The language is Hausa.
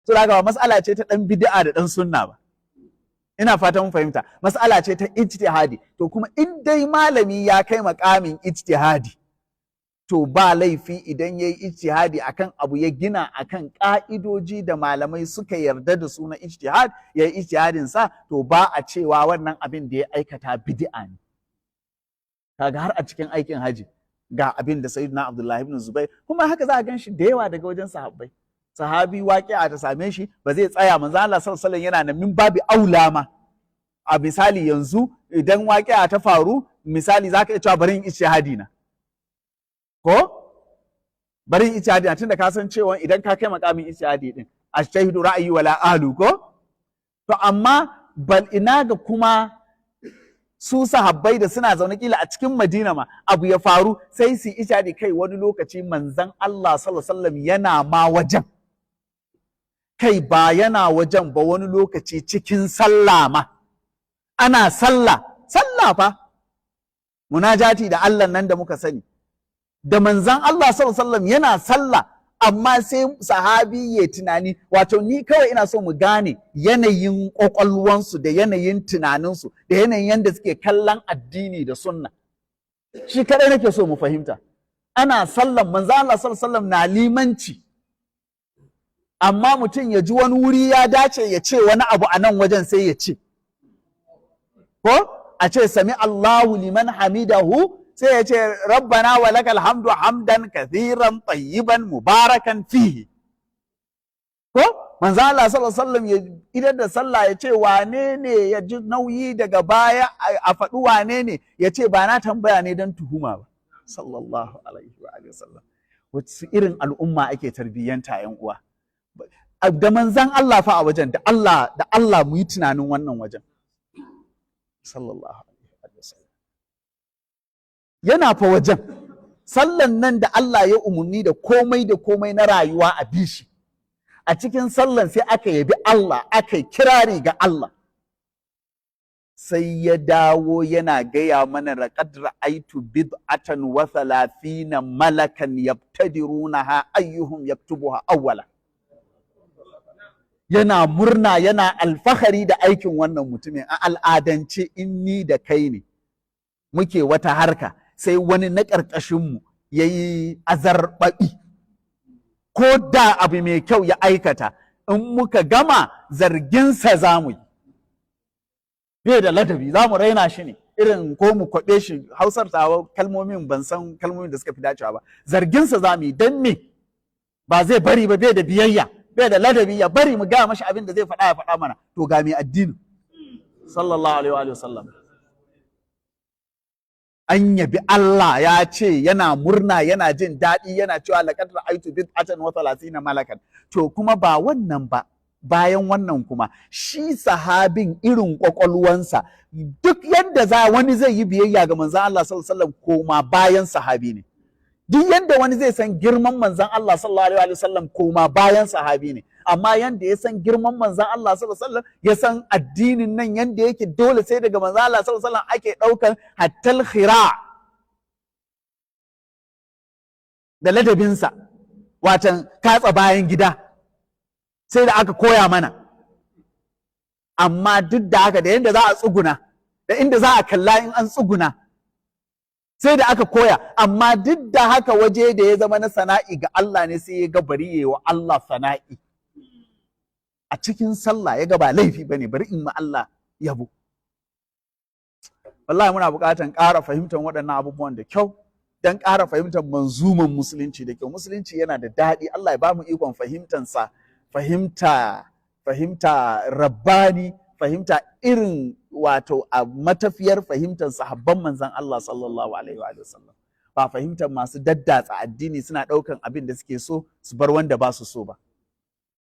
So haka ba mas'ala ce ta dan bid'a da dan sunna ba. Ina fatan mun fahimta. Mas'ala ce ta ijtihadi. To kuma in dai malami ya kai makamin ijtihadi, to ba laifi idan ya yi ijtihadi akan abu, ya gina akan ka'idoji da malamai suka yarda da su na ijtihad, ya yi ijtihadin sa, to ba a cewa wannan abin da ya aikata bid'a ne. Kaga har a cikin aikin haji ga abin da Sayyidina Abdullahi ibn Zubair, kuma haka za a gan shi da yawa daga wajen sahabbai. Sahabi waƙi'a ta same shi, ba zai tsaya, manzo Allah sallallahu alaihi yana nan, min babi aula ma. A misali yanzu idan waƙi'a ta faru, misali zaka iya cewa bari in ijtihadi na, ko bari in ijtihadi na, tunda ka san cewa idan ka kai makamin ijtihadi din, ajtahidu ra'ayi wala ahlu, ko? To amma bal ina ga kuma su sahabbai da suna zaune kila a cikin Madina ma, abu ya faru sai su ijtihadi. Kai, wani lokaci manzon Allah sallallahu alaihi wasallam yana ma wajen. Kai, ba yana wajen ba, wani lokaci cikin sallah ma, ana sallah, sallah fa, munajati da Allah nan da muka sani, da manzon Allah sallallahu alaihi wasallam yana sallah, amma sai sahabi ya tunani. Wato ni kawai ina so mu gane yanayin kwakwalwansu da yanayin tunaninsu da yanayin yadda suke kallon addini da sunna. Shi kadai nake so mu fahimta. Ana sallan, manzon Allah sallallahu alaihi wasallam na limanci, amma mutum ya ji wani wuri ya dace ya ce wani abu a nan wajen, sai ya ce, ko a ce sami Allahu liman hamidahu, sai ya ce rabbana wa lakal hamdu hamdan kathiran tayyiban mubarakan fihi. Ko manzo Allah sallallahu alaihi wasallam ya idar da sallah, ya ce wane ne ya ji nauyi daga baya, a faɗi wane ne, ya ce ba na tambaya ne don tuhuma ba. Sallallahu alaihi wa sallam. Wasu irin al'umma ake tarbiyyanta, yan uwa? Da manzan Allah fa a wajen, da Allah, da Allah mu yi tunanin wannan wajen. Sallallahu alaihi wa sallam yana fa wajen sallan nan da Allah ya umarni da komai da komai na rayuwa a bishi. A cikin sallan sai aka yabi Allah, aka kirari ga Allah, sai ya dawo yana gaya mana laqad ra'aitu bid'atan wa thalathina malakan yabtadirunaha ayyuhum yaktubuha awwala. Yana murna, yana alfahari da aikin wannan mutumin. A al'adance, in ni da kai ne muke wata harka, sai wani na ƙarƙashinmu ya yi azarbaɓi, ko da abu mai kyau ya aikata, in muka gama zarginsa za mu yi, bai da ladabi, za mu raina shi ne irin, ko mu kwaɓe shi. Hausar tawa kalmomin, ban san kalmomin da suka fi dacewa ba. Zarginsa za mu yi, don me ba zai bari ba, bai da biyayya, bai da ladabi, ya bari mu gaya mashi abin da zai faɗa, ya faɗa mana. To ga mai addini sallallahu alaihi wa sallam, an yabi Allah, ya ce yana murna, yana jin daɗi, yana cewa laqad ra'aytu bid'atan wa thalathina malakan. To kuma ba wannan ba, bayan wannan kuma shi sahabin irin kwakwalwansa, duk yadda za wani zai yi biyayya ga manzon Allah sallallahu alaihi wasallam koma bayan sahabi ne. Duk yadda wani zai san girman manzon Allah sallallahu alaihi wasallam koma bayan sahabi ne. Amma yanda ya san girman manzon Allah sallallahu alaihi wasallam, ya san addinin nan yanda yake, dole sai daga manzon Allah sallallahu alaihi wasallam ake daukan hattal khira da ladabinsa, watan katsa bayan gida, sai da aka koya mana. Amma duk da haka, da yanda za a tsuguna, da inda za a kalla in an tsuguna, sai da aka koya. Amma duk da haka, waje da ya zama na sana'i ga Allah ne, sai ya ga bari yayi wa Allah sana'i a cikin sallah. Ya ga ba laifi bane, bari in ma Allah yabo. Wallahi muna buƙatan ƙara fahimtar waɗannan abubuwan da kyau don ƙara fahimtar manzuman musulunci da kyau. Musulunci yana da daɗi. Allah ya ba mu ikon fahimtansa, fahimta, fahimta rabbani, fahimta irin wato a matafiyar fahimtar sahabban manzon Allah sallallahu alaihi wa sallam, ba fahimtar masu daddatsa addini suna ɗaukan abin da suke so su bar wanda ba su so ba.